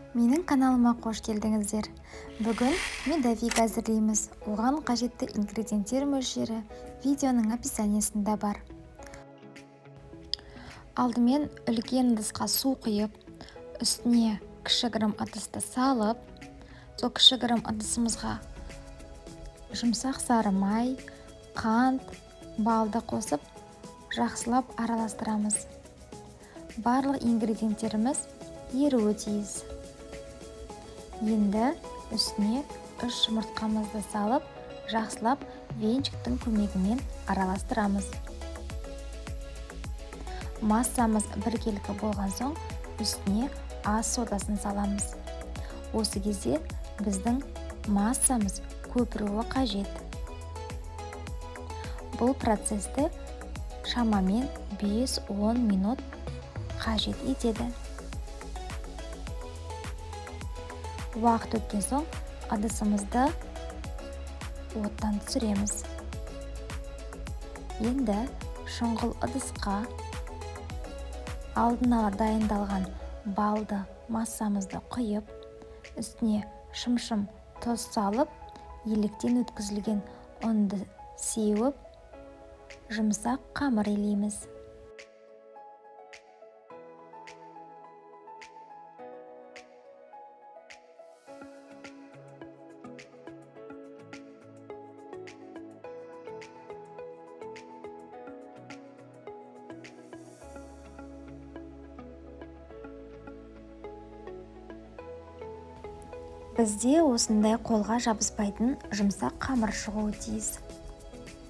Менің каналыма қош келдіңіздер. Бүгін медовик әзірлейміз. Оған қажетті ингредиенттер мөлшері видеоның описаниясында бар. Алдымен үлкен ыдысқа су құйып, үстіне кішігірім ыдысты салып, сол кішігірім ыдысымызға жұмсақ сары май, қант, балды қосып, жақсылап араластырамыз. Барлық ингредиенттеріміз еруі тиіс. Енді үстіне 3 жұмыртқамызды салып, жақсылап венчиктің көмегімен араластырамыз. Массамыз біркелкі болған соң, үстіне ас содасын саламыз. Осы кезде біздің массамыз көпіруі қажет. Бұл процесті шамамен 5-10 минут қажет етеді. Уақыт өткен соң ыдысымызды оттан түсіреміз. Енді шұңғыл ыдысқа алдын ала дайындалған балды массамызды құйып, үстіне шымшым тұз салып, електен өткізілген ұнды сеуіп, жұмсақ қамыр илейміз. Бізде осындай қолға жабыспайтын жұмсақ қамыр шығуы тиіс.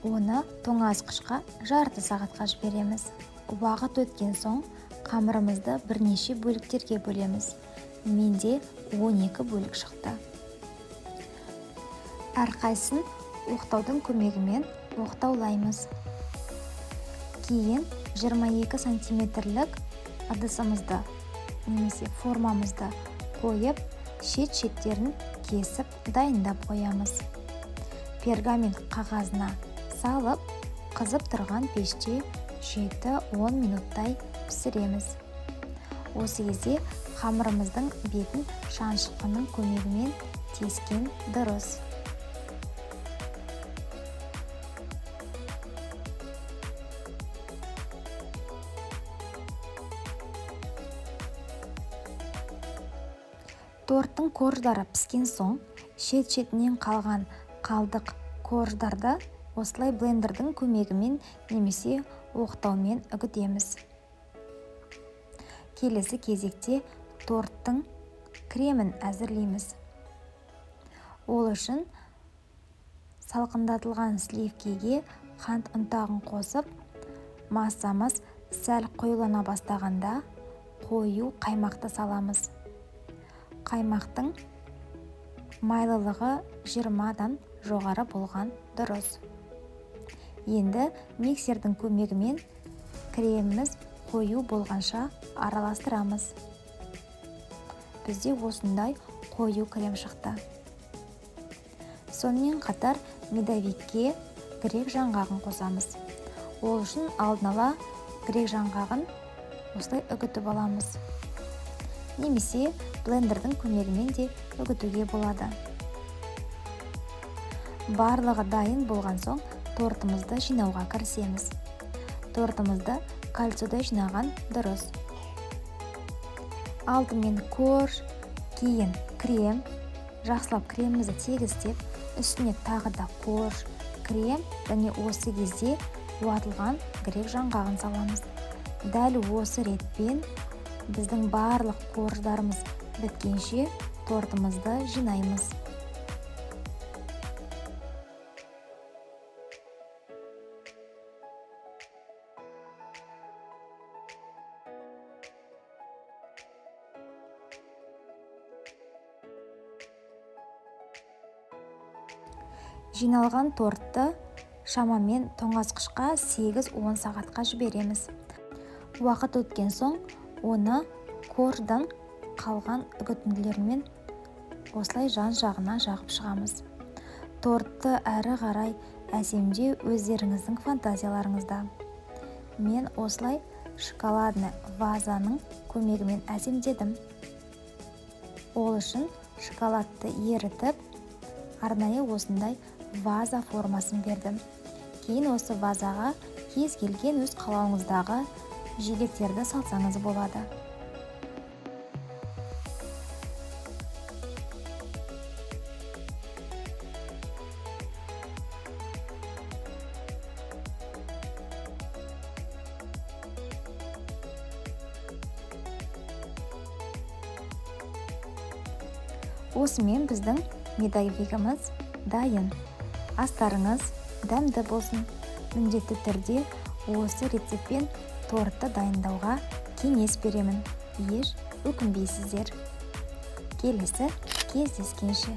Оны тоңазытқышқа жарты сағатқа жібереміз. Уақыт өткен соң қамырымызды бірнеше бөліктерге бөлеміз. Менде 12 бөлік шықты. Әрқайсысын оқтаудың көмегімен оқтаулаймыз. Кейін 22 сантиметрлік ыдысымызды немесе формамызды қойып, шет-шеттерін кесіп дайындап қоямыз. Пергамент қағазына салып, қызып тұрған пеште 7-10 минуттай пісіреміз. Осы кезде қамырымыздың бетін шанышқының көмегімен тескен дұрыс. Торттың корждары піскен соң, шет-шетінен қалған қалдық корждарды осылай блендердің көмегімен немесе оқтаумен үгітеміз. Келесі кезекте торттың кремін әзірлейміз. Ол үшін салқындатылған сливкеге қант ұнтағын қосып, массамыз сәл қоюлана бастағанда қою қаймақты саламыз. Қаймақтың майлылығы 20-дан жоғары болған дұрыс. Енді миксердің көмегімен креміміз қою болғанша араластырамыз. Бізде осындай қою крем шықты. Сонымен қатар медовикке грек жаңғағын қосамыз. Ол үшін алдын ала грек жаңғағын осылай үгітіп аламыз. Немесе блендердің көмегімен де үгітуге болады. Барлығы дайын болған соң тортымызды жинауға кірісеміз. Тортымызды кольцода жинаған дұрыс. Алдымен корж, кейін крем, жақсылап кремімізді тегістеп, үстіне тағы да корж, крем және осы кезде уатылған грек жаңғағын саламыз. Дәл осы ретпен біздің барлық корждарымыз біткенше тортымызды жинаймыз. Жиналған тортты шамамен тоңазытқышқа 8-10 сағатқа жібереміз. Уақыт өткен соң оны корждан қалған үгітінділермен осылай жан-жағына жағып шығамыз. Тортты әрі қарай әсемдеу өздеріңіздің фантазияларыңызда. Мен осылай шоколадный вазаның көмегімен әсемдедім. Ол үшін шоколадты ерітіп, арнайы осындай ваза формасын бердім. Кейін осы вазаға кез келген өз қалауыңыздағы желектерді салсаңыз болады. Осымен біздің медовигіміз дайын. Астарыңыз дәмді болсын. Міндетті түрде осы рецептпен тортты дайындауға кеңес беремін. Еш өкінбейсіздер. Келесі кездескенше.